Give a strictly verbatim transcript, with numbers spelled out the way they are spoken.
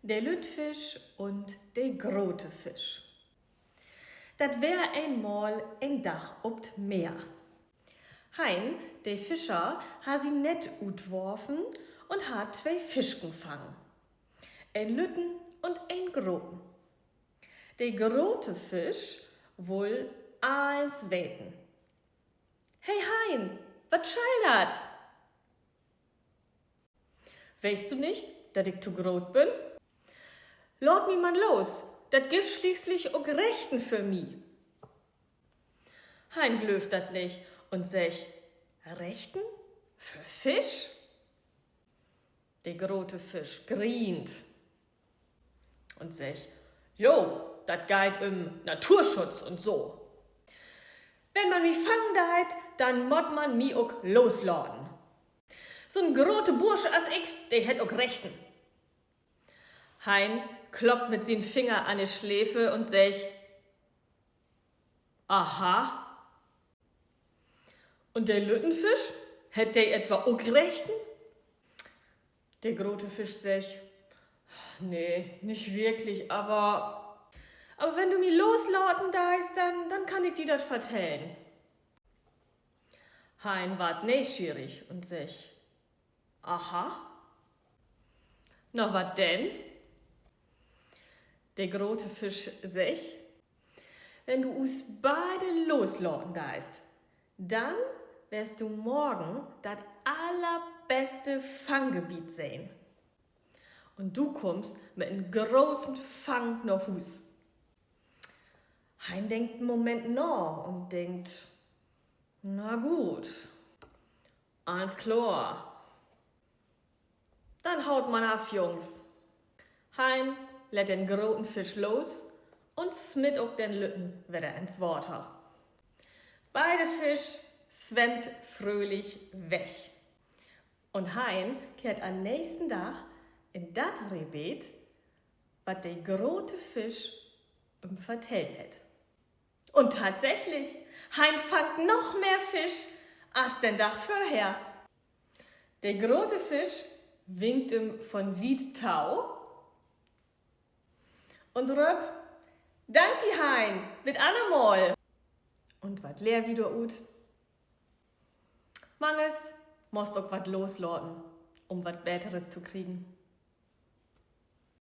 De lütt Fisch un de grote Fisch. Dat weer eenmal en Dag op't Meer. Hein, de Fischer, harr sien Nett utworfen un harr twee Fischken fangen. En lütten un en groten. De grote Fisch wull allens weten. He Hein, wat schall dat? Weetst du nich, dat ik to groot bün? Laat mi man los, dat gifft schließlich ok Rechten för mi. Hein glöövt dat nich un seggt: Rechten? För Fisch? De grote Fisch grient un seggt: Jo, dat geiht üm Naturschutz un so. Wenn man mi fangen deit, denn mutt man mi ok loslaten. So'n grote Bursch as ik, de hett ok Rechten. Hein kloppt mit sien Finger an de Sleev un seggt: Aha. Un de lütten Fisch, hett de etwa ok Rechten? De grote Fisch seggt: Nee, nich wirklich, aver, aver wenn du mi loslaten deist, denn, denn kann ik di dat vertellen. Hein warrt neeschierig un seggt: Aha. Na, wat denn? De grote Fisch seggt: Wenn du us beide loslaten deist, denn weerst du morgen dat allerbeste Fanggebiet sehn. Un du kummst mit en groten Fang na Huus. Hein denkt en Moment na un denkt: Na goot, allens kloor. Denn haut man af, Jungs. Hein lett den groten Fisch los un smitt ok den lütten wedder ins Water. Beide Fisch swemmt fröhlich weg. Un Hein kehrt an'n nächsten Dag in dat Rebeet, wat de grote Fisch em vertellt hett. Un tatsächlich, Hein fangt noch mehr Fisch as den Dag vörher. De grote Fisch winkt em von wiet to un röppt: Dank di, Hein, bit annermal. Un wat lehr wi dor ut? Mangs musst ok wat loslaten, um wat Beteres to kriegen.